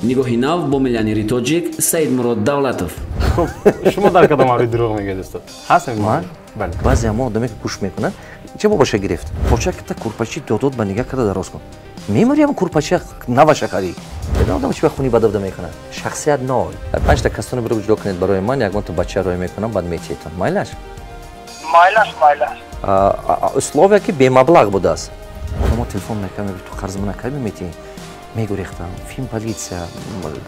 Нигоҳи нав бо миллионери тоҷик Саидмурод Давлатов. Хуб, шумо дар кадом маврид дурӯғ мегӯед, устод? Ҳаст ман? Бале. Баъзе ҳамо одаме ки гӯш мекунад, ча бобаша гирифт? Почакта курпачи додод ба нигаҳ карда дароз кун. Мемори ҳам курпача наваша харӣ. Одам чи ба хуни бадавда мекунад? Шахсият ноль. Панҷта касоне биро ҷудо кунед барои ман, ягонта бача роя мекунам, баъд метиҳетон. Майлаш? Майлаш, майлаш. Условия ки бемаблағ будааст. Одамо телефон мекунад, мегӯяд, ту қарзи мана кай метиҳӣ? Мегурехтам. Финполиция,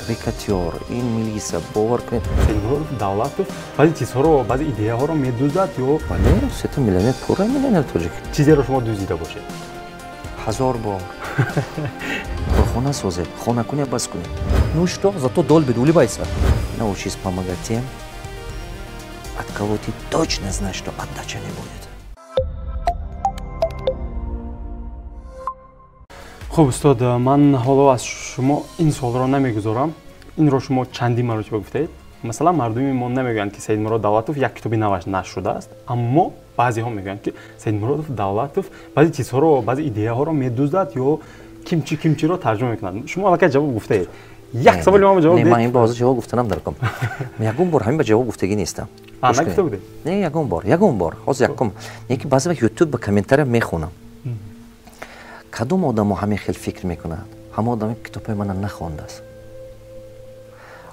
рэкетир, ин милиса, бовар кунед. Саидмурод Давлатов баъзе чизҳоро, баъзе идеяҳоро медуздад ё Бале, сета миллионер, пурра миллионер тоҷик. Чизеро шумо дуздида бошед? 1000 бор. Корхона созед, хонакуня бас кунед. Ну что, зато долбит, улыбайся. Научись помогать тем, от кого ты точно знаешь, что отдача не будет. Хуб, устод, ман ҳоло аз шумо ин суолро намегузорам. Инро шумо чандин маротиба гуфтаед. Масалан, мардуми мо намегӯянд, ки Саидмурод Давлатов як китоби наваш нашр шудааст, аммо баъзеҳо мегӯянд, ки Саидмурод Давлатов баъзе чизҳоро, баъзе идеяҳоро медуздад ё кимчи кимчиро тарҷума мекунад. Шумо аллакай ҷавоб гуфтаед. Як саволи ман ҷавоб диҳед. Ман ин ба ҳозир ҷавоб гуфтанам дар ком. Ягон бор ҳамин ба ҷавоб гуфтагӣ нестам. Нагуфта будед? Не, ягон бор, ягон бор. Ҳозир якум. Не ки баъзе вақт YouTube ба комментария мехонам. Кадом одамо ҳамин хел фикр мекунад? Ҳама одаме китобҳои мана нахондааст.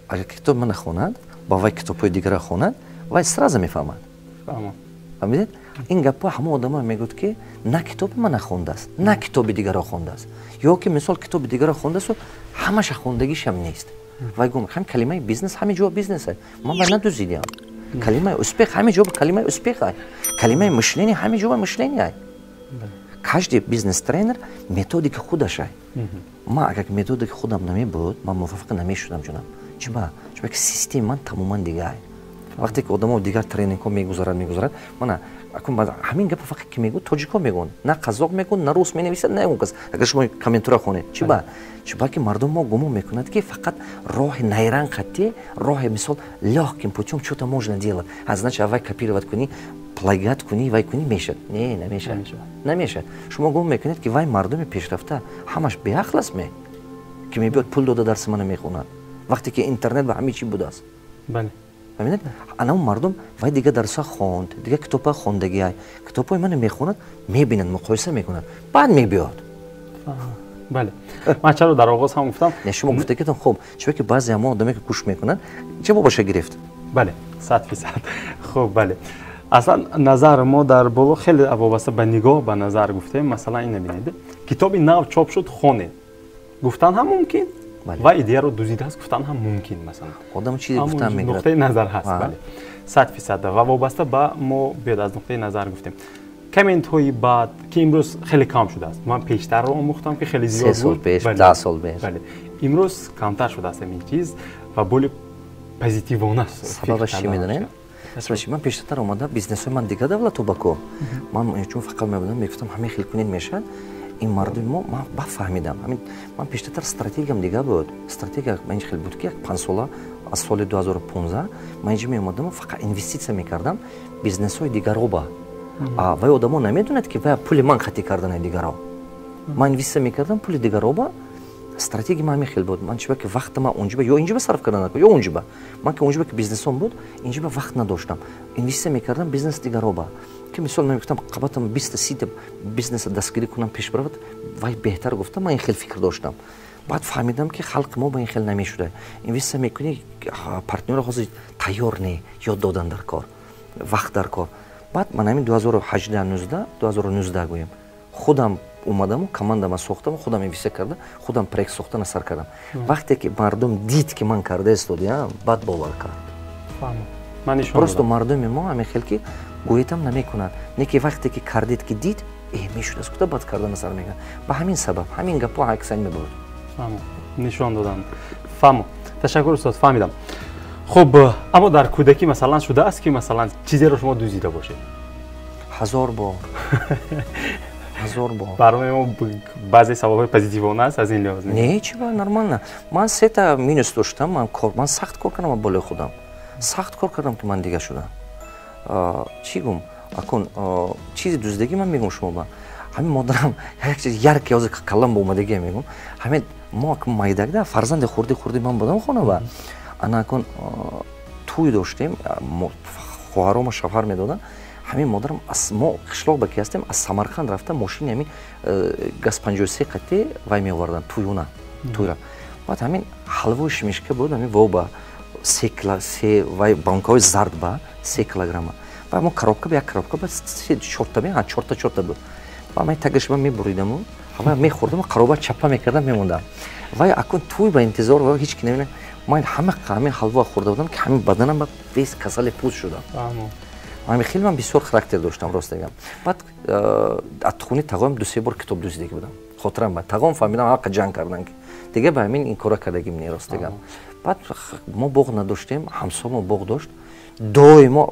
Агар китоб мана хонад, ба вай китобҳои дигара хонад, вай сразу мефаҳмад. Фаҳмидед? Ин гапҳо ҳама одамо мегӯяд, ки на китоби мана хондааст, на китоби дигаро хондааст. Ё ки мисол китоби дигаро хондааст, ҳамаша хондагишам нест. Вай гум, ҳам калимаи бизнес ҳама ҷо бизнес аст. Ман вай надуздидиам. Калимаи успех ҳама ҷо калимаи успех аст. Калимаи мышление ҳама ҷо мышление аст. Каждый бизнес-тренер методика худашай. Ма агар методика худам намебуд, ман муваффақ намешудам ҷонам. Чиба? Чиба ки система ман тамоман дигар. Вақте ки одамо дигар тренингҳо мегузарад, мана акун ҳамин гапа фақат ки мегӯ, тоҷико мегӯянд, на қазоқ мегӯянд, на рус менависад, на ягон кас. Агар шумо комментария хонед, чиба? Чиба ки мардум мо гумон мекунад, ки фақат роҳи найранг хатти, роҳи мисол лёгким путём что-то можно делать. А значит, аввал копировать кунӣ, плагиат кунӣ, вай кунӣ мешад. Не, намешад. Намешад. Шумо гумон мекунед, ки вай мардуми пешрафта ҳамаш беақл аст ме? Ки мебиёд пул дода дарси мана мехонад. Вақте ки интернет ва ҳамин чи будааст. Бале. Фаҳмидед? Ана мардум вай дигар дарсҳо хонд, дигар китобҳо хондагиай. Китобҳои мана мехонад, мебинад, муқоиса мекунад. Баъд мебиёд. Бале. Ман чаро дар оғоз ҳам гуфтам? Не, шумо гуфтагитон хуб, чунки ки баъзе ҳамо одаме ки гӯш мекунад, ча бобаша гирифт? Бале, 100%. Хуб, бале. Аслан назар мо дар боло хеле вобаста ба нигоҳ ба назар гуфтем. Масалан, ина бинед. Китоби нав чоп шуд, хонед. Гуфтан ҳам мумкин ва идеяро дуздидааст гуфтан ҳам мумкин, масалан. Одам чизе гуфтан мегирад. Нуқтаи назар ҳаст, бале. 100% ва вобаста ба мо биёд аз нуқтаи назар гуфтем. Комментҳои бад ки имрӯз хеле кам шудааст. Ман пештарро омӯхтам, ки хеле зиёд буд. 3 сол пеш, 10 сол пеш. Бале. Имрӯз камтар шудааст ҳамин чиз ва боле позитивона. Сабабаш чӣ медонед? Сабабаш ман пештар омада бизнесҳои ман дигар давлату бако. Ман чун фақат мебудам, мегуфтам ҳамин хел кунед мешавад. Ин мардуми мо ман бафаҳмидам. Ҳамин ман пештар стратегиям дигар буд. Стратегия ман хел буд, ки як 5 сола аз соли 2015 ман инҷо меомадам, фақат инвеститсия мекардам бизнесҳои дигаро ба. Вай одамо намедонад, ки вай пули ман хатӣ кардани дигаро. Ман инвеститсия мекардам пули дигаро ба. Стратегия ман ҳамин хел буд. Ман чиба ки вақта ман онҷо ё инҷо сарф кардан накун, ё онҷо. Ман ки онҷо ки бизнесом буд, инҷо вақт надоштам. Инвеститсия мекардам бизнес дигаро ба. Ки мисол ман мегуфтам қабатам 20-30 бизнеса дастгирӣ кунам пеш баравад, вай беҳтар гуфтам, ман ин хел фикр доштам. Баъд фаҳмидам, ки халқи мо ба ин хел намешуда. Инвеститсия мекунӣ, партнёра ҳозир тайёр не, ёд додан дар кор, вақт дар кор. Баъд ман ҳамин 2018, 2019 гӯем, худам омадаму командама сохтаму худам инвеститсия карда, худам проект сохтана сар кардам. Вақте ки мардум дид, ки ман карда истодиам, баъд бовар кард. Просто мардуми мо ҳамин хел ки гӯетам намекунад. Не ки вақте ки кардед, ки дид, мешудааст, куда баъд кардана сар мекунад. Ба ҳамин сабаб ҳамин гапҳо аксан мебуд. Нишон доданд. Фаҳмо. Ташаккур, устод, фаҳмидам. Хуб, аммо дар кӯдакӣ масалан шудааст, ки масалан чизеро шумо дуздида бошед? 1000 бор. 1000 бор. Барои мо баъзе саволҳои позитивона аст аз ин лиҳоз. Не, чиба нормально. Ман сета минус доштам, ман сахт кор кардам болои худам. Сахт кор кардам, ки ман дигар шудам. Чӣ гум? Акун чизи дуздагӣ ман мегум шумо ба. Ҳамин модарам як чиз ярки ҳозир каллам ба омадагӣ мегум. Ҳамин Мо майдакда фарзанди хурди хурди ман будам, хона ба ана акун тӯй доштем, хоҳарома шавҳар медоданд. Ҳамин модарам, мо қишлоқ ба ки ҳастем, аз Самарқанд рафта, мошини ҳамин ГАЗ 53 қатӣ вай меоварданд, тӯюна тӯйра. Баъд ҳамин ҳалвои шимишка буд, ҳамин воба се вай банкаҳои зард ба 3 килограмма. Ва мо коробка ба як коробка ба чорта, чорта чорта буд. Ва ман тагашба мебуридаму ҳава мехӯрдам, қароба чаппа мекардам, мемондам. Вай акун тӯй ба интизор ва ҳеч ки намебинад. Ман ҳама ҳамин ҳалво хӯрда будам, ки ҳамин баданам ба вес касали пӯст шудам. Ҳамин хеле ман бисёр характер доштам, рост дегам. Баъд аз хуни тағоям ду-се бор китоб дуздида будам, хотирам ба тағом фаҳмидам, ҳақа ҷанг кардан, ки дига ба ҳамин ин кора кардагим не, рост дегам. Баъд мо боғ надоштем, ҳамсомо боғ дошт. Доимо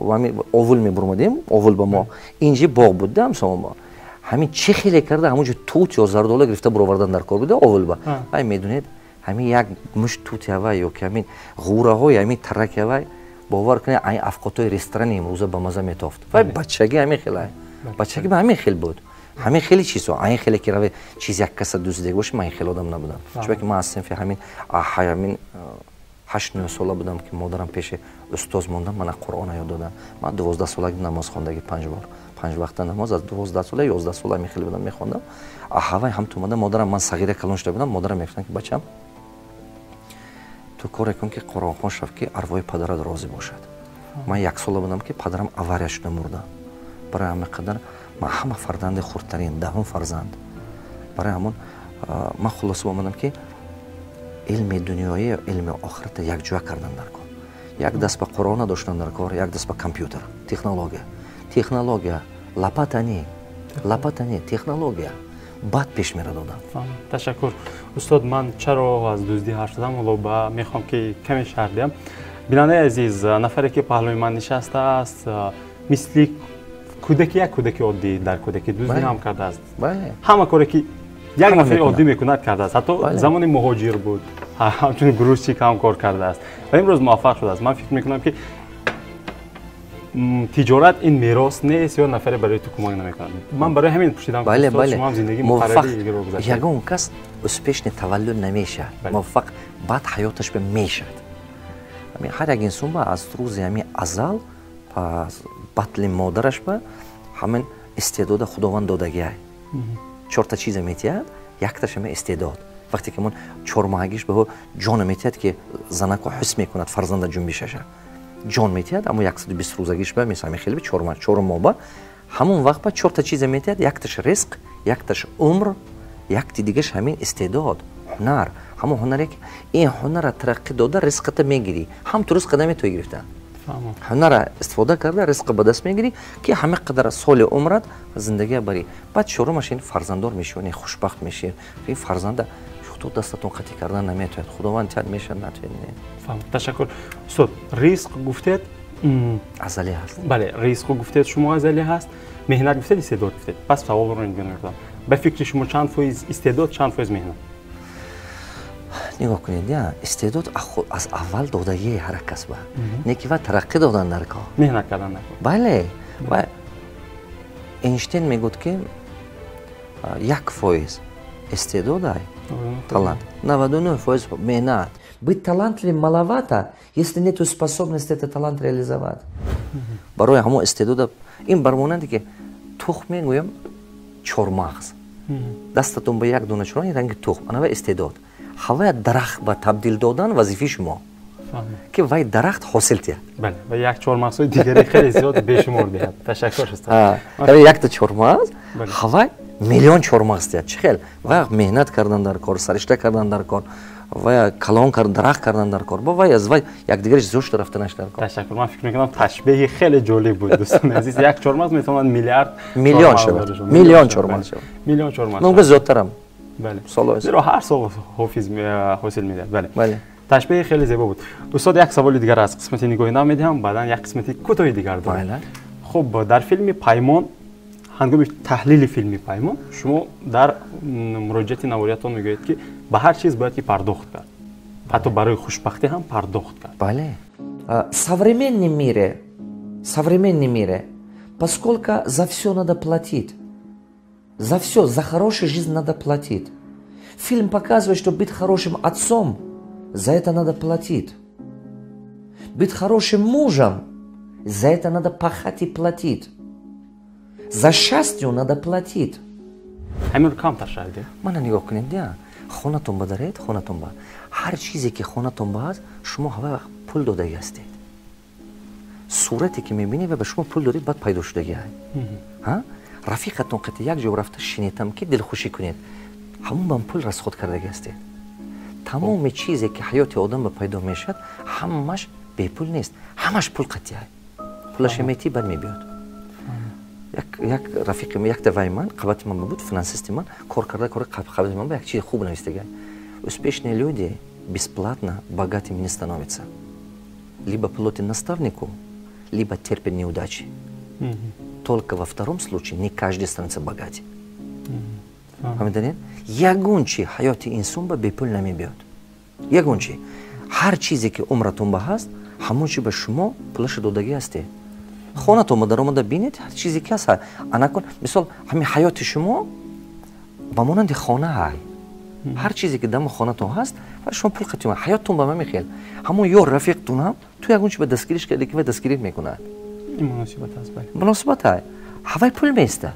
овул мебурмадем, овул ба мо инҷи боғ буд да, ҳамсомо ҳамин чӣ хеле карда, ҳамонҷо тут ё зардола гирифта буровардан дар кор буда овул ба. Вай медонед, ҳамин як мушт тути ҳавай ё ки ҳамин ғӯраҳои ҳамин тараки ҳавай, бовар кунед, айн авқотҳои ресторани имрӯза ба маза метофт. Вай бачагӣ ҳамин хел, бачагӣ ба ҳамин хел буд, ҳамин хеле чизҳо. Айн хеле ки раве чиз як каса дуздида боша, ман ин хел одам набудам, чунки ман аз синфи ҳамин 8-9 сола будам, ки модарам пеши устоз мондам, мана Қуръона ёд додам. Ман 12 солаги намоз хондаги, панҷ бор, панҷ вақта намоз, аз 12 сола, 11 сола ҳамин хеле будам, мехондам. Ҳавай ҳам тумада модарам, ман сағира калон шуда будам, модарам мегуфтанд, ки бачам, ту коре кун, ки қуръонхон шав, ки арвои падарат розӣ бошад. Ман 1 сола будам, ки падарам авария шуда мурда. Барои ҳамин қадар ман ҳама фарзанди хурдтарин, 10-ум фарзанд. Барои ҳамон ман хулоса омадам, ки илми дунёӣ, илми охирата якҷоя кардан дар кор. Як даст ба Қуръона доштан дар кор, як даст ба компютер, технология. Технология лопата не, лопата не, технология баъд пеш мера додам. Ташаккур, устод. Ман чаро аз дуздӣ ҳарф задам, ҳоло ба мехоҳам, ки каме шарҳ диҳам. Бинандаи азиз, нафаре ки паҳлӯи ман нишастааст, мисли кӯдаки, як кӯдаки оддӣ, дар кӯдакӣ дуздӣ ҳам кардааст, ҳама коре ки як нафари оддӣ мекунад, кардааст. Ҳатто замони муҳоҷир буд, ҳамчун грузчик ҳам кор кардааст ва имрӯз муваффақ шудааст. Ман фикр мекунам, ки тиҷорат ин мерос нест ё нафаре барои ту кӯмак намекунад. Ман барои ҳамин пурсидам. Бале. Шумо ҳам зиндагии муқаррарии гузаштед. Ягон кас успешный таваллуд намешавад, муваффақ баъд ҳаёташ ба мешавад. Ҳар як инсон ба аз рӯзи ҳамин азал, аз батли модараш ба ҳамин истеъдода Худованд додагиай. Чорта чиза метиҳад, якташ ҳама истеъдод. Вақте ки мон чормоҳагиш ба ҷона метиҳад, ки занако ҳис мекунад фарзанда ҷунбишаша, ҷон метиҳад. Аммо 120 рӯзагиш ба, мисол, ҳамин хеле 4 моҳ ба ҳамон вақт ба чорта чиза метиҳад: якташ ризқ, якташ умр, якти дигаш ҳамин истеъдод, ҳунар. Ҳамон ҳунаре ки ин ҳунара тараққӣ дода, ризқата мегирӣ. Ҳам ту ризқа наметавонӣ гирифтан, ҳунара истифода карда, ризқа ба даст мегирӣ, ки ҳама қадар соли умрат зиндагия барӣ. Баъд чорумаш ин фарзанддор мешавӣ, хушбахт мешавӣ. Ин фарзанда худо дастатон қатъӣ кардан наметавонад, Худованд тиҳад, мешавад, натавонад. Ташаккур, устод. Ризқ гуфтед. Азалӣ ҳаст. Бале, ризқ гуфтед шумо, азалӣ ҳаст, меҳнат гуфтед, истеъдод гуфтед. Пас саволро нигоҳ мекунам: ба фикри шумо, чанд фоиз истеъдод, чанд фоиз меҳнат? Нигоҳ кунед, я истеъдод аз аввал додагии ҳар кас ба не, ки ва тараққӣ додан дар кор. Меҳнат кардан дар кор. Бале. Ва Эйнштейн мегӯд, ки 1% истеъдодай, талант, 99% меҳнат. Быть талантливым маловато, если нету способности этот талант реализовать. Барои ҳамон истеъдода ин бар монанде ки тухм мегӯям, чормағз дастатон ба як дона чорон ранги тухм, анава истеъдод ҳавая дарахт ба табдил додан вазифаи шумо, ки вай дарахт ҳосил диҳад. Бале, ва як чормағзҳои дигари хеле зиёд, бешумор диҳад. Ташаккур, устод. Якта чормағз ҳавай миллион чормағз диҳад, чӣ хел? Вай меҳнат кардан дар кор, саришта кардан дар кор, вай калон дарахт кардан дар кор, бо вай аз вай якдигараш зиёд шуда рафтанаш дар кор. Ташаккур. Ман фикр мекунам, ташбеҳи хеле ҷолиб буд. Дӯстони азиз, як чормағз метавонад миллиард миллион шавад, миллион чормағз шавад. Миллион чормағз. Мумкин зиёдтарам. Бале, зеро ҳар сол ҳосил медиҳад. Бале, ташбеҳи хеле зебо буд, устод. Як саволи дигар аз қисмати нигоҳи нав медиҳам, баъдан як қисмати кӯтоҳи дигар дорем. Хуб, дар филми «Паймон», ҳангоми таҳлили филми «Паймон», шумо дар муроҷиати навориятон мегӯед, ки ба ҳар чиз бояд ки пардохт кард, ҳатто барои хушбахтӣ ҳам пардохт кард. Бале, современный мире, поскольку за все надо платить, за все, за хорошую жизнь надо платить. Фильм показывает, что быть хорошим отцом, за это надо платить. Быть хорошим мужем, за это надо пахать и платить. За счастье надо платить. Ҳаминро камтар шарҳ. Мана, нигоҳ кунед, дия, хонатон ба даред, хонатон ба ҳар чизе ки хонатон ба ҳаст, шумо ҳава пул додагӣ ҳастед. Сурате ки мебинед ва ба шумо пул додед, баъд пайдо шудагӣ. Рафиқатон қати як ҷо рафта шинетам, ки дилхушӣ кунед, ҳамон ба пул расход кардагӣ ҳастед. Тамоми чизе ки ҳаёти одам ба пайдо мешавад, ҳамаш бепул нест, ҳамаш пул қатъия. Пулаша метӣ, баъд мебиёд. Як рафиқи, якта вай ман, қабати ман буд, финансисти ман, кор карда, кор қабати ман ба як чизи хуб навистага: «Успешные люди бесплатно богатыми не становятся. Либо платят наставнику, либо терпят неудачи. Только во втором случае не каждый становится богатым». Фаҳмиданед? Ягон чи ҳаёти инсон ба бепул намебиёд, ягон чи. Ҳар чизе ки умратон ба ҳаст, ҳамон чи ба шумо пулаша додагӣ ҳастед. Хонатон ба даромада бинед, ҳар чизе ки ҳаст. Анакун, мисол, ҳамин ҳаёти шумо ба монанди хона ҳай. Ҳар чизе ки дами хонатон ҳаст ва шумо пул қатӣ, ҳаёттон ба мамихел. Ҳамон ёр рафиқтунам ту ягон чи ба дастгириш карде, ки ва дастгирӣ мекунад. Муносибат аст, бале. Муносибат ҳай, ҳавай пул меистад.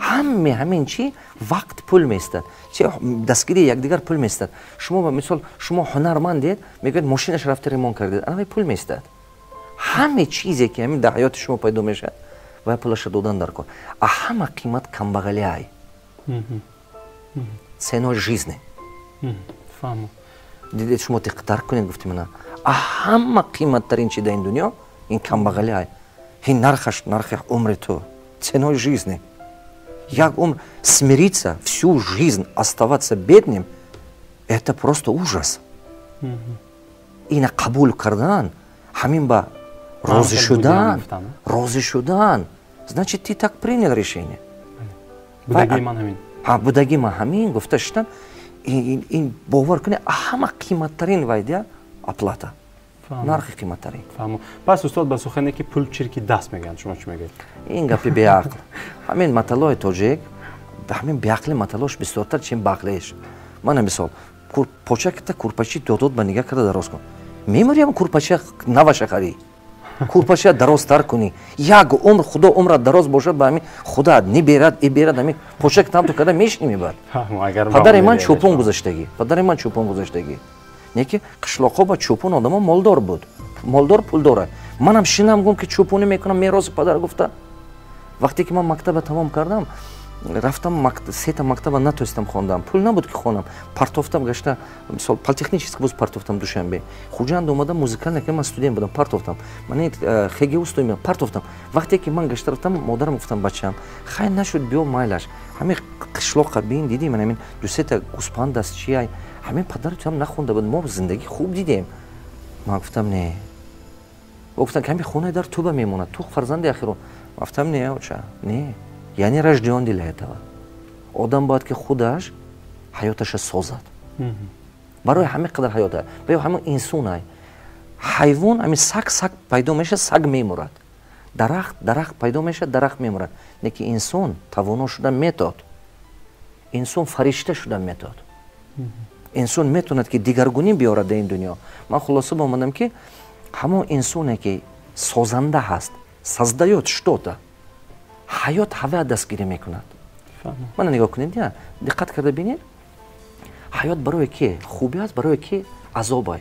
Ҳаме ҳамин чи вақт пул меистад, чи дастгирии якдигар пул меистад. Шумо ба мисол, шумо ҳунармандед, мегӯяд, мошинаш рафта ремонт кардед, анавай пул меистад. Ҳаме чизе ки ҳамин дар ҳаёти шумо пайдо мешавад, вай пулаша додан дар кор. А ҳама қимат камбағалӣ ай, ценой жизни. Дидед, шумо диққат кунед, гуфти мана, а ҳама қиматтарин чи дар ин дунё ин камбағалӣ ай. Ин нархаш нархи умри ту, ценой жизни. Як умр смириться, всю жизнь оставаться бедным, это просто ужас. Ина қабул кардан, ҳамин ба розӣ шудан, розӣ шудан, значит, ты так принял решение. Будагии ман ҳамин. Будагии ман ҳамин гуфта шудан, ин, бовар кунед, ҳама қиматтарин вайдия оплата, нархи қиматтарин. Фаҳмо. Пас, устод, ба сухане ки пул чирки даст мегӯянд, шумо чӣ мегӯед? Ин гапи беақл. Ҳамин маталои тоҷик, ҳамин беақли маталош бисёртар, чем баақлиш. Мана, мисол, почаката курпачи додод ба нигаҳ карда дароз кун, мемурӣ. Ҳам курпача наваша харӣ, курпача дарозтар кунӣ. Як умр, худо умрат дароз бошад, ба ҳамин худо ниберад, иберад, ҳамин почак тамту карда мешинӣ, мебад. Падари ман чӯпон гузаштагӣ, падари ман чӯпон гузаштагӣ. Не ки қишлоқҳо ба чӯпон одамо молдор буд, молдор, пулдора. Манам шинам, гум ки чӯпонӣ мекунам, мероси падар гуфта. Вақте ки ман мактаба тамом кардам, рафтам, сета мактаба натонистам хондам, пул набуд ки хонам. Партофтам, гашта, мисол, политехнический вуз партофтам, Душанбе, Хуҷанд омадам, музыкальный, ки ман студент будам, партофтам. Ман ХГУ студент партофтам. Вақте ки ман гашта рафтам, модарам гуфтам: «Бачам, хай, нашуд, биё, майлаш, ҳамин қишлоқа бин, дидӣ, ман ҳамин дусета гӯспанд аст, чи ҳамин падари туам нахонда буд, мо зиндагӣ хуб дидем». Ман гуфтам: «Не». Гуфтам ки ҳамин хонаи дар туба мемонад, ту фарзанди ахирон. Гуфтам: «Не, оча, не, я не рожден для этого». Одам бояд ки худаш ҳаёташа созад. Барои ҳамин қадар ҳаёта баё ҳамин инсонай. Ҳайвон, ҳамин саг, саг пайдо мешавад, саг мемурад. Дарахт, дарахт пайдо мешавад, дарахт мемурад. Не ки инсон тавоно шуда метод, инсон фаришта шуда метод, инсон метавонад ки дигаргунӣ биёрад дар ин дунё. Ман хулоса ба омадам, ки ҳамон инсоне ки созанда ҳаст, создаёт что-то, ҳаёт ҳавая дастгирӣ мекунад. Мана, нигоҳ кунед, диққат карда бинед: ҳаёт барои ки хубӣ аст, барои ки азобай?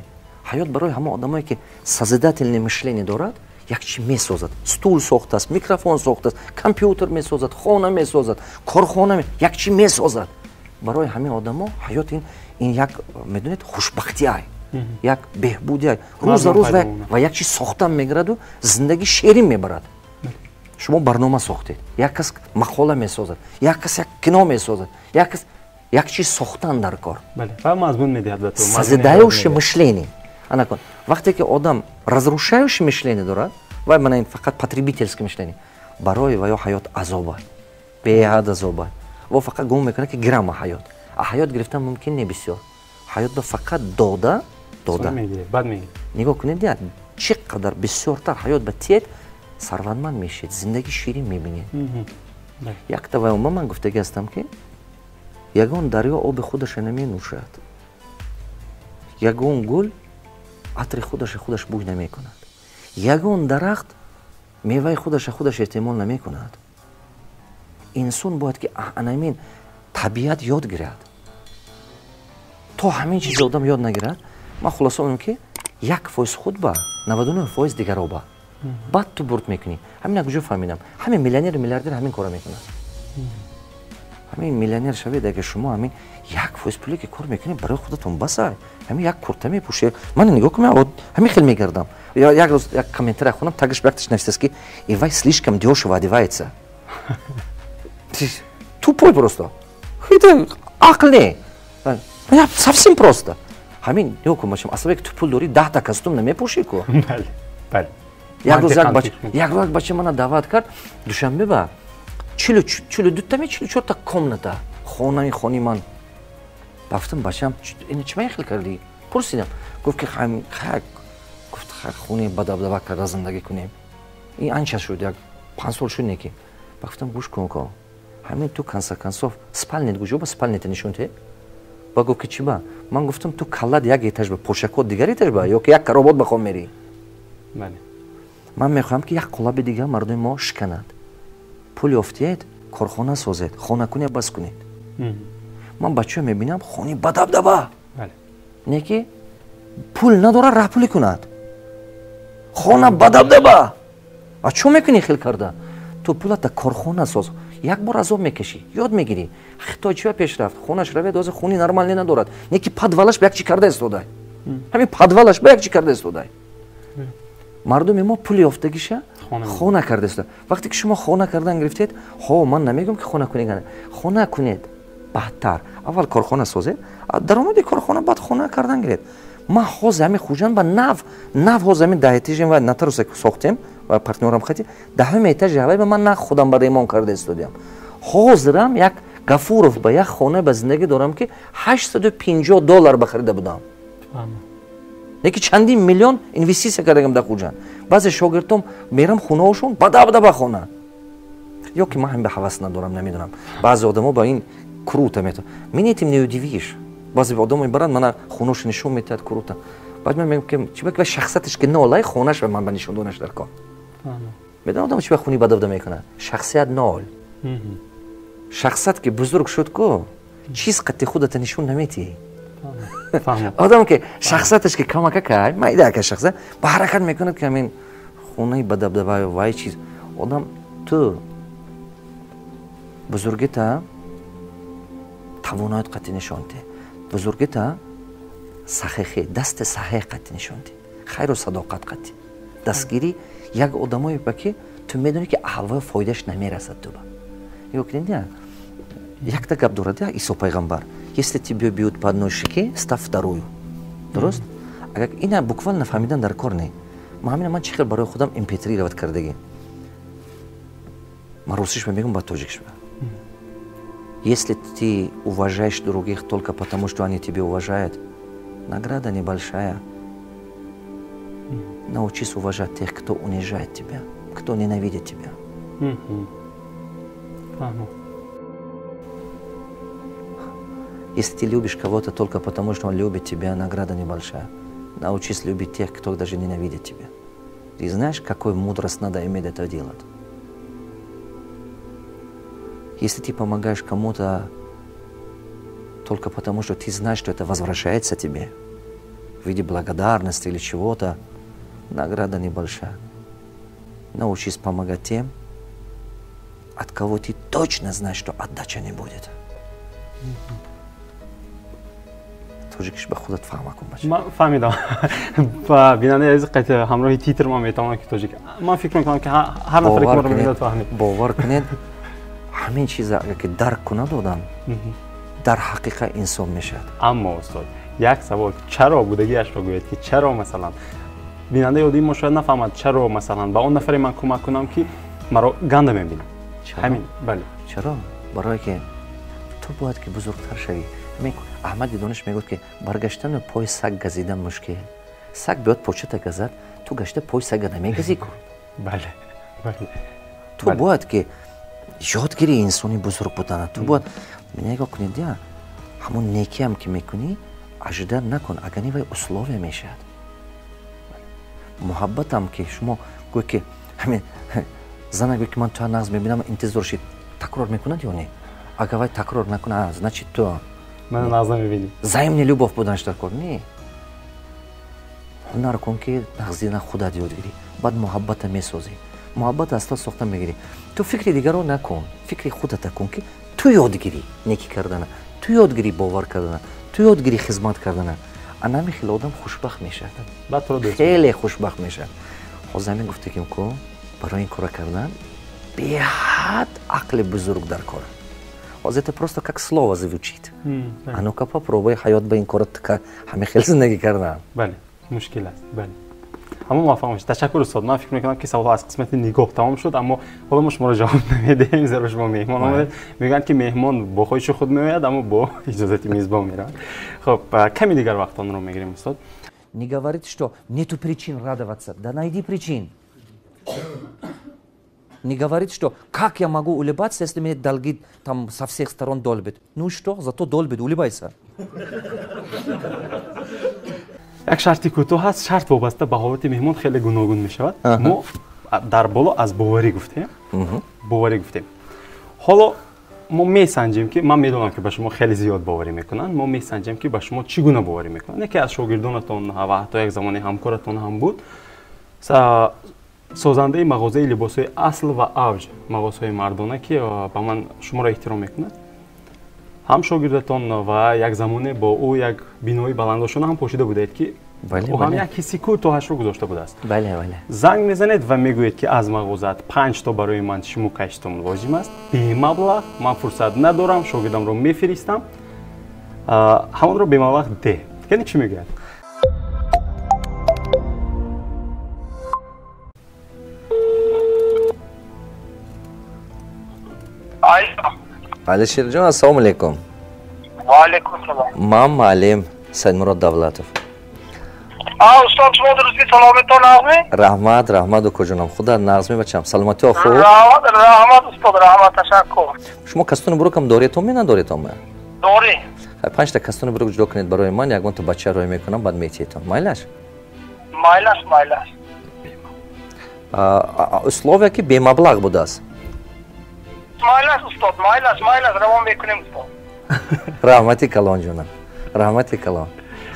Ҳаёт барои ҳамон одамое ки созидательное мышление дорад, як чи месозад: стул сохтааст, микрофон сохтааст, компютер месозад, хона месозад, корхона, як чи месозад. Барои ҳамин одамо ҳаёт ин як, медонед, хушбахтиай, як беҳбудиай. Рӯза рӯз ва як чиз сохтан мегираду зиндагӣ шерин мебарад. Шумо барнома сохтед, як кас мақола месозад, як кас як кино месозад, як кас як чиз сохтан дар кор. Созидающее мышление. Анакун, вақте ки одам разрушающее мышление дорад, вай, мана ин фақат потребительское мышление, барои ваё ҳаёт азоба, беҳад азоба. Во фақат гумон мекунад, ки гирама ҳаёт, а ҳаёт гирифтан мумкин не. Бисёр ҳаёт ба фақат дода дода. Нигоҳ кунед, чӣ қадар бисёртар ҳаёт ба тиед, сарватманд мешед, зиндагӣ ширин мебинед. Якта вай ома ман гуфтагӣ ҳастам, ки Ягон дарё оби худаша наменӯшад, ягон гул атри худаша худаш бӯй намекунад, ягон дарахт меваи худаша худаш эҳтимол намекунад. Инсон бояд ки анамин табиат ёд гирад. То ҳамин чиз одам ёд нагирад, ман хулоса мекунам, ки 1% худ ба 99% дигаро ба баъд ту бурд мекунӣ. Ҳамин куҷо фаҳмидам? Ҳамин миллионеру миллиардер ҳамин кора мекунад. Ҳамин миллионер шавед, агар шумо ҳамин 1% пуле ки кор мекунед, барои худатон баса. Ҳамин як курта мепӯшед. Ман нигоҳ кунам, ҳамин хел мегардам. Як рӯз як комментария хонам, тагаш якташ нависааст, ки ивай слишком дёшево одевается. Тупой просто, ақл не, совсем просто. Ҳамин нигоҳ кун, бачам, асабе ки ту пул дорӣ, 10та костюм намепӯшӣ ку. Як рӯз як бача мана даъват кард Душанбе ба 42-та, 44-та комната хонаи хони ман. Рафтам, бачам, ина чӣ ман хел кардӣ, пурсидам. Гуфт, ки гуфт, хонаи бадабдаба карда зиндагӣ кунем. Ин анча шуд, як 5 сол шуд. Неки ба гуфтам, гӯш кун ко, ҳамин ту конце концов спальня т куҷо ба спальня та нишон те. Ба гуфт, ки чӣ ба? Ман гуфтам, ту каллат як этаж ба, пошакот дигар этаж ба, ё ки як каробот ба хоб мерӣ. Ман мехоҳам, ки як қолаби дигар мардуми мо шиканад. Пул ёфтиед, корхона созед, хонакуния бас кунед. Ман бачаҳо мебинам, хони бадабдаба, не ки пул надорад раҳпулӣ кунад, хона бадабдаба. А чо мекунӣ хел карда? Ту пулата корхона соз, як бор азоб мекашӣ, ёд мегирӣ. Хитой чива пеш рафт? Хонаш равед, ҳозир хони нормалӣ надорад, не ки подвал аш ба як чӣ карда истодай, ҳамин подвал аш ба як чӣ карда истодай. Мардуми мо пул ёфтагиша хона карда истода. Вақте ки шумо хона кардан гирифтед, ҳо, ман намегӯям, ки хона кунед, хона кунед баҳтар. Аввал корхона созед, даромади корхона, баъд хона кардан гиред. Ман ҳозир ҳамин Хуҷанд ба нав нав ҳозир ҳамин 10 этажем ва нотариуса сохтем ва партнёр ам хати 10-уми этажи ҳавай ба ман на худам ба ремонт карда истодиам. Ҳозирам як Гафуров ба як хона ба зиндагӣ дорам, ки 850 доллар ба харида будам, леки чандин миллион инвеститсия кардагам дар Хуҷанд. Баъзе шогирдом мерам хонаошон, бадабдаба хона. Ё ки ман ҳам ба ҳавас надорам, намедонам. Баъзе одамо ба ин круто мета, меня этим не удивишь. Баъзе одамо мебаранд мана, хонаошо нишон метиҳад, круто. Баъд ман мегӯям, ки чиба ки шахсияташ ки нолай, хонаш ба ман ба нишон донаш дар кор. Медонам, одам чиба хуни бадабда мекунад? Шахсият нол. Шахсият ки бузург шуд ку, чиз қати худата нишон наметиҳӣ. Одам ки шахсияташ ки камакакай майдака, шахсият ба ҳаракат мекунад, ки ҳамин хонаи бадабдаба вай чиз. Одам ту бузургита тавоноят қати нишон те, бузургита сахихи дасти саҳеҳ қати нишон те, хайру садоқат қати дастгирӣ як одамое ба ки ту медонӣ, ки аҳвои фоидааш намерасад ту ба. Нигоҳ кунед, якта гап дорад Исо пайғамбар: «Если тебе бьют по одной щеке, ставь вторую». Дуруст? Агар ина буквально фаҳмидан дар кор не. Ма ҳамина ман чӣ хел барои худам интерпретировать кардагӣ. Ман русишба мегӯм, ба тоҷикшба: если ты уважаешь других только потому, что они тебя уважают, награда небольшая. Научись уважать тех, кто унижает тебя, кто ненавидит тебя. Фаҳмо. Если ты любишь кого-то только потому, что он любит тебя, награда небольшая. Научись любить тех, кто даже ненавидит тебя. Ты знаешь, какую мудрость надо иметь это делать? Если ты помогаешь кому-то только потому, что ты знаешь, что это возвращается тебе в виде благодарности или чего-то, награда небольшая. Научись помогать тем, от кого ты точно знаешь, что отдача не будет. Тоҷикиш ба худат фаҳма кун, бача. Ман фаҳмидам ва бинандаи азиз қайта ҳамроҳи титр ман метавонам, ки тоҷик, ман фикр мекунам, ки ҳар нафаре ки моро мебинад, фаҳмид. Бовар кунед, ҳамин чиза агар ки дарк кунад одам, дар ҳақиқа инсон мешавад. Аммо, устод, як савол: чаро будагиашро гӯед, ки чаро, масалан, бинандаи оддии мо шояд нафаҳмад, чаро, масалан, ба он нафаре ман кӯмак кунам, ки маро ганда мебинад? Ҳамин, бале. Чаро? Барое ки ту бояд ки бузургтар шавӣ. Аҳмади Дониш мегӯяд, ки баргаштану пои саг газидан мушкил. Саг биёд, почата газад, ту гашта пои сага намегазӣ ку. Бале, бале. Ту бояд ки ёд гирӣ инсони бузург будана. Ту бояд Нигоҳ кунед, я ҳамон некиам ки мекунӣ, ожидать накун, агар не, вай условия мешавад. Муҳаббатам ки шумо гӯй, ки ҳамин зана гӯй, ки ман туа нағз мебинам, интизор шид, такрор мекунад ё не? Агар вай такрор накунад, значит, ту мана нағз намебинӣ. Взаимный любовь буданаш дар кор не. Ҳунар кун, ки нағзина худат ёд гирӣ, баъд муҳаббата месозӣ, муҳаббат аста сохта мегирӣ. Ту фикри дигарро накун, фикри худата кун, ки ту ёд гирӣ некӣ кардана, ту ёд гирӣ бовар кардана, ту ёд гирӣ хизмат кардана. Анами хеле одам хушбахт мешавад, хеле хушбахт мешавад. Ҳозир ҳамин гуфтагим ку, барои ин кора кардан беҳад ақли бузург дар кор. Ҳозир это просто как слово звучит, а ну-ка попробуй ҳаёт ба ин кора ҳамин хел зиндагӣ кардан. Бале, мушкил аст, бале, аммо муваффақ мешед. Ташаккур, устод. Ман фикр мекунам, ки саволҳо аз қисмати нигоҳ тамом шуд, аммо ҳоло мо шуморо ҷавоб намедиҳем, зеро шумо меҳмон омадед. Мегӯянд, ки меҳмон бо хоҳиши худ меояд, аммо бо иҷозати мизбон меравад. Хуб, ками дигар вақтонро мегирем, устод. Не говорит, что нету причин радоваться. Да найди причин. Не говорит, что как я могу улыбаться, если мне долги там со всех сторон долбит. Ну и что? Зато долбит, улыбайся. Як шарти кӯтоҳ ҳаст. Шарт вобаста ба ҳолати меҳмон хеле гуногун мешавад. Мо дар боло аз боварӣ гуфтем, боварӣ гуфтем. Ҳоло мо месанҷем, ки ман медонам, ки ба шумо хеле зиёд боварӣ мекунанд. Мо месанҷем, ки ба шумо чӣ гуна боварӣ мекунанд. Яке аз шогирдонатон ва ҳатто як замоне ҳамкоратон ҳам буд, созандаи мағозаи либосҳои Асл ва Авҷ, мағозаҳои мардона, ки ба ман шуморо эҳтиром мекунад, ҳам шогирдатон ва як замоне бо ӯ як бинои баландошона ҳам пошида будаед, ки ӯ ҳам як ҳисси кӯтоҳашро гузошта будааст. Занг мезанед ва мегӯед, ки аз мағозаат панҷто барои ман шиму каштум лозим аст, бемаблағ, ман фурсат надорам, шогирдамро мефиристам, ҳамонро бемаблағ деҳ. Яъне чӣ мегӯяд? Алишерҷон, ассалому алайкум. Ва алайкум салом. Ман муаллим Саидмурод Давлатов. А, устод, шумо дурустми, саломатон нағзми? Раҳмат, раҳмат, укоҷонам, худо нағзми, бачам, саломатиҳо хуб? Раҳмат, раҳмат, устод, раҳмат, ташаккур. Шумо кастони бурукам доретон ме, надоретон ме? Дорӣ. Панҷта кастони бурук ҷудо кунед барои ман, ягонта бача рӯй мекунам, баъд метиҳетон. Майлаш? Майлаш, майлаш. Условия, ки бемаблағ будааст. Майлаш, устод, майлаш, майлаш, равон мекунем, устод. Раҳмати калон, ҷонам, раҳмати калон.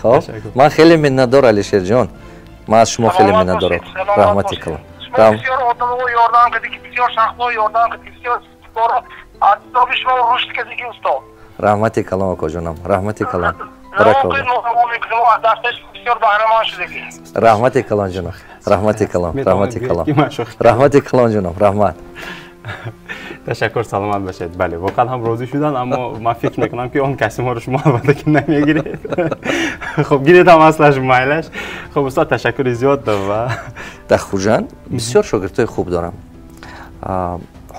Хоб, ман хеле миннатдор, Алишерҷон, ман аз шумо хеле миннатдорам, раҳмати калон. Шумо бисёр одаморо ёрдам кардед, бисёр шахсҳо ёрдам кардед, бисёр аз ҳисоби шумо рушд кардед, устод. Раҳмати калон, акоҷонам, раҳмати калон. Бисёр баҳраманд шудагӣ. Раҳмати калон, ҷонам, раҳмати калон, раҳмати калон, раҳмати калон, ҷонам, раҳмат. Ташаккур, саломат бошед. Бале, воқеан ҳам розӣ шуданд, аммо ман фикр мекунам, ки он костюмҳоро шумо албатта ки намегиред. Хуб, гиред ҳам, аслаш майлаш. Хуб, устод, ташаккури зиёд. Ва дар Хуҷанд бисёр шогирдҳои хуб дорам.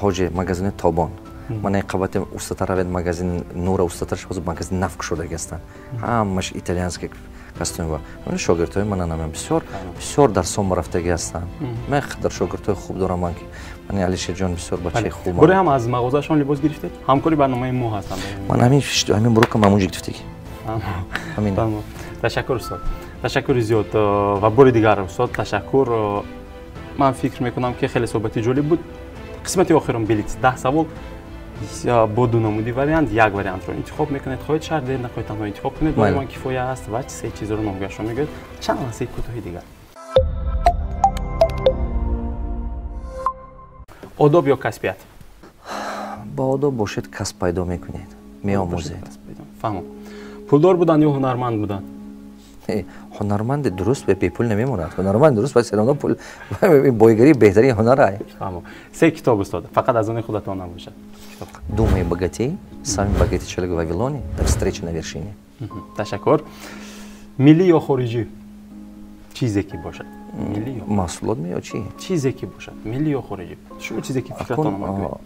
Ҳоҷи магазини Тобон, мана қабати устатар равед, магазини Нура, устатар ҳозир магазини нафк шудаги ҳастанд, ҳамаш итальянский костюм. Ва шогирдҳои мана намем, бисёр бисёр дар сом рафтагӣ ҳастанд. Ман қадар шогирдҳои хуб дорам ман, ки мани Алишерҷон бисёр бачаи хуб. Боре ҳам аз мағозаашон либос гирифтед? Ҳамкори барномаи мо ҳастанд. Ман ҳамин бурукам ҳамонҷо гирифтагӣ. Ҳамин. Ташаккур, устод, ташаккури зиёд. Ва бори дигар, устод, ташаккур. Ман фикр мекунам, ки хеле суҳбати ҷолиб буд. Қисмати охирон, блиц, 10 савол бо ду намуди вариант, як вариантро интихоб мекунед. Хоҳед шарт диҳед, нахоҳед, танҳо интихоб кунед, барои ман кифоя аст. Ва се чизро номгӯяшро мегӯед. Чанд лаҳзаи кӯтоҳи дигар. Одоб ё касбият? Ба одоб бошед, касб пайдо мекунед, меомӯзед. Фаҳмам. Пулдор будан ё ҳунарманд будан? Ҳунарманди дуруст бепул намемонад. Ҳунарманди дуруст бояд серона пул, бойгарӣ беҳтарин ҳунар ай. Фаҳмам. Се китоб, устод, фақат аз они худатон набошад. Думай и богатей, Самый богатый человек в Вавилоне, до встречи на вершине. Ташаккур. Миллӣ ё хориҷӣ? Чизе ки бошад. Миллӣ ё маҳсулот ме ё чӣ? Чизе ки бошад, миллӣ ё хориҷӣ. Шумо чизе ки фикратон омад.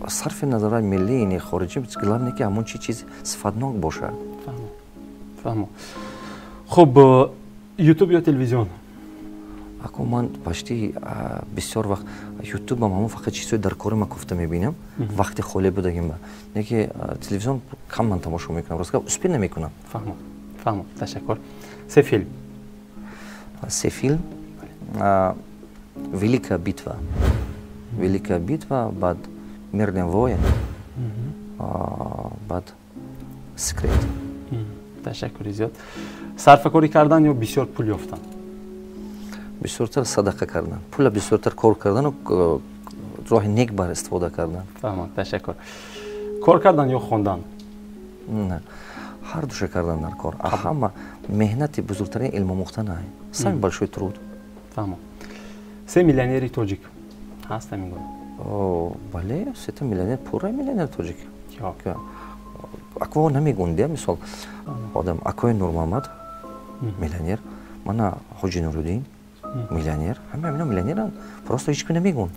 Сарфи назар аз миллӣ не хориҷӣ, главное, ки ҳамон чиз сифатнок бошад. Фаҳмам. Фаҳмам. Хуб, YouTube ё телевизион? Ако ман почти бисёр вақт ютубам ҳамон фақат чизҳои дар кори ма кофта мебинам, вақти холӣ будагим ба. Неки телевизион кам ман тамошо мекунам, рост гап, успеть намекунам. Фаҳмам, фаҳмам, ташаккур. Се филм. Се филм. Великая битва. Великая битва, баъд Мирный воин, баъд Секрет. Ташаккури зиёд. Сарфакорӣ кардан ё бисёр пул ёфтан? Бисёртар садақа кардан. Пула бисёртар кор кардану роҳи нек бар истифода кардан. Фаҳмам, ташаккур. Кор кардан ё хондан? Не, ҳар душа кардан дар кор. Ҳама меҳнати бузургтарин илмомӯхтан ай. Самый большой труд. Фаҳмам. Се миллионери тоҷик ҳаст ҳамин гуна? Бале, сета миллионер, пурра миллионер тоҷик. Ако намегӯндия, мисол, одам акои Нурмуҳаммад миллионер, мана Ҳоҷи Нуруддин миллионер, ҳама ҳамино миллионеранд, просто ҳеҷ ки намегӯнд.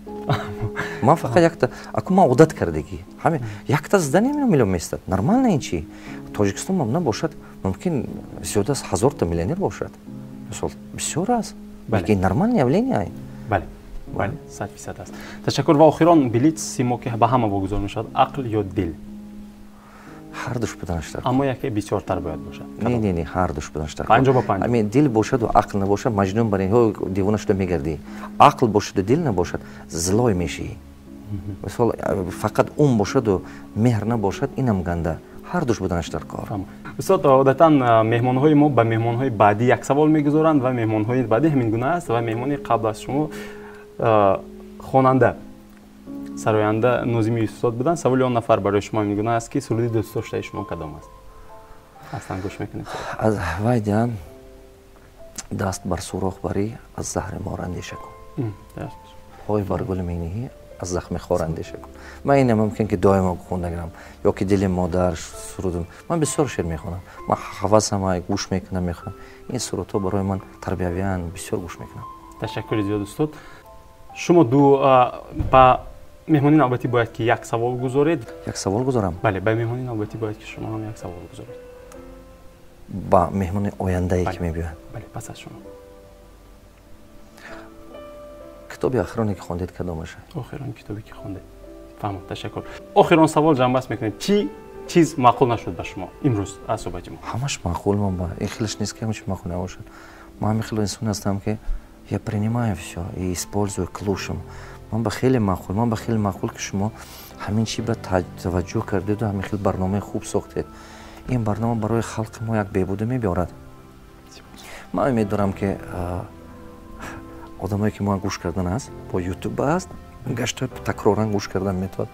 Ман фақат якта, ако ман одат кардагӣ, ҳаме якта здание ҳамино миллион местад. Нормально ин чи? Тоҷикистон мам набошад, мумкин зиёда аз 1000та миллионер бошад. Мисол, бисёр аст. Лекин нормальное явление. Бале, бале, 100% аст. Ташаккур. Ва охирон блиц мо, ки ба ҳама вогузор мешавад: ақл ё дил? Ҳар душ буданаш дар. Аммо яке бисёртар бояд бошад. Не, не, не, ҳар душ буданаш дар. 50 ба 50. Ами дил бошаду ақл набошад, маҷнун барин, ҳо, девона шуда мегардӣ. Ақл бошаду дил набошад, злой мешӣ. Мисол, фақат ум бошаду меҳр набошад, инам ганда. Ҳар душ буданаш дар кор. Устод, одатан меҳмонҳои мо ба меҳмонҳои баъдӣ як савол мегузоранд ва меҳмонҳои баъдӣ ҳамин гуна аст. Ва меҳмони қабл аз шумо хонанда, сароянда Нозими Юсуфзод буданд. Саволи он нафар барои шумо ҳамин гуна аст, ки суруди дӯстдоштаи шумо кадом аст? Аслан гӯш мекунед. Аз вайда: даст бар сурох барӣ, аз заҳри мор андеша кун, пой бар гул мениҳӣ, аз захми хор андеша кун. Ман ина мумкин ки доимо хонда гирам, ё ки дили модар сурудам. Ман бисёр шеър мехонам, ман ҳавасам гӯш мекунам, мехонам. Ин сурудҳо барои ман тарбиявиян, бисёр гӯш мекунам. Ташаккури зиёд, устод. Шумо ду ба меҳмони навбатӣ бояд ки як савол гузоред. Як савол гузорам? Бале, ба меҳмони навбатӣ бояд ки шумо ҳам як савол гузоред. Ба меҳмони ояндае ки мебиёяд? Бале, пас аз шумо. Китоби охироне ки хондед кадомаша? Охирон китобе ки хондед. Фаҳмам, ташаккур. Охирон савол ҷамъбаст мекунем: чӣ чиз маъқул нашуд ба шумо имрӯз аз суҳбати мо? Ҳамаш маъқул ман ба ин хелаш нест ки ҳамаш маъқул набошад. Ман ҳамин хело инсон ҳастам, ки я принимаю всё и использую к лучшему. Ман ба хеле маъқул, ман ба хеле маъқул, ки шумо ҳамин чи ба таваҷҷӯҳ кардеду ҳамин хел барномаи хуб сохтед. Ин барнома барои халқи мо як беҳбудӣ мебиёрад. Ман умед дорам, ки одамое ки мо гӯш кардан аст, бо ютуб аст, гашта такроран гӯш кардан метавад.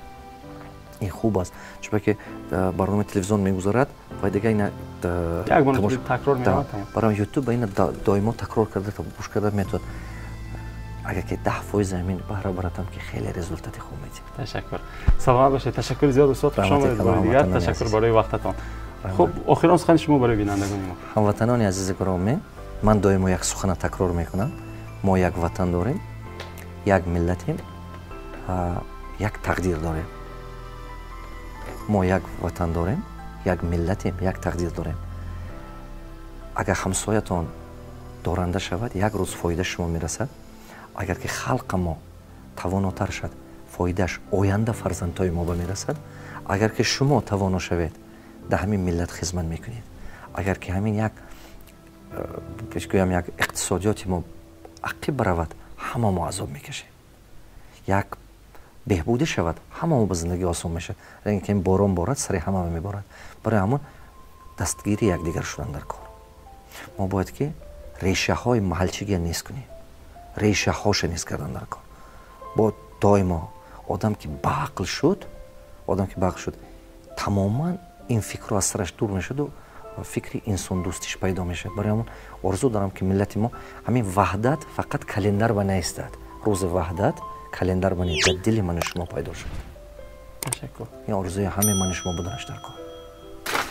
Ин хуб аст, чунки барномаи телевизион мегузарад ва дига ина барои ютуб ина доимо такрор карда гӯш карда метавад. Агар ки 10% ҳамин баҳра баратам, ки хеле результати хуб медиҳад. Ташаккур, саломат бошед. Ташаккури зиёд, устод, хуш омадед бори дигар. Ташаккур барои вақтатон. Хуб, охирон сухани шумо барои бинандагони мо. Ҳамватанони азизи гиромӣ, ман доимо як сухана такрор мекунам: мо як ватан дорем, як миллатем, як тақдир дорем. Мо як ватан дорем, як миллатем, як тақдир дорем. Агар ҳамсоятон доранда шавад, як рӯз фоида шумо мерасад. Агар ки халқа мо тавонотар шавад, фоидааш оянда фарзандҳои мо ба мерасад. Агар ки шумо тавоно шавед, дар ҳамин миллат хизмат мекунед. Агар ки ҳамин як гӯям, як иқтисодиёти мо ақиб баравад, ҳама мо азоб мекашем. Як беҳбудӣ шавад, ҳама мо ба зиндагӣ осон мешавад. Ки борон борад, сари ҳама меборад. Барои ҳамон дастгири якдигар шудан дар кор. Мо бояд ки решаҳои маҳалчигия нест кунем, решаҳоша нест кардан дар кор. Бо доимо одам ки баақл шуд, одам ки баақл шуд, тамоман ин фикрро аз сараш дур мешаду фикри инсондӯстиш пайдо мешавад. Барои ҳамон орзу дорам, ки миллати мо ҳамин ваҳдат фақат календар ба наистад, рӯзи ваҳдат календар ба не, дар дили ману шумо пайдо шуд. Ташаккур. Ин орзуи ҳамаи ману шумо буданаш дар кор.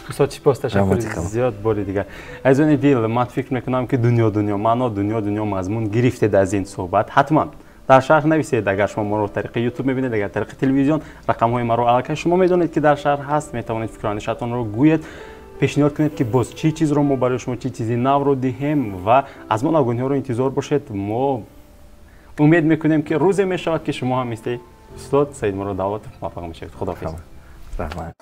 Устод, сипос, ташаккури зиёд бори дигар. Азизони дил, ман фикр мекунам, ки дунё дунё маъно, дунё дунё мазмун гирифтед аз ин суҳбат. Ҳатман дар шарҳ нависед, агар шумо моро тариқи ютуб мебинед, агар тариқи телевизион, рақамҳои маро аллакай шумо медонед, ки дар шарҳ ҳаст, метавонед фикру андешаатонро гӯед. Пешниҳод кунед, ки боз чӣ чизро мо барои шумо, чӣ чизи навро диҳем ва аз мо навгониҳоро интизор бошед. Мо умед мекунем, ки рӯзе мешавад, ки шумо ҳам мисли устод Саидмурод Давлатов муваффақ мешавед. Худоҳофиз. Раҳмат.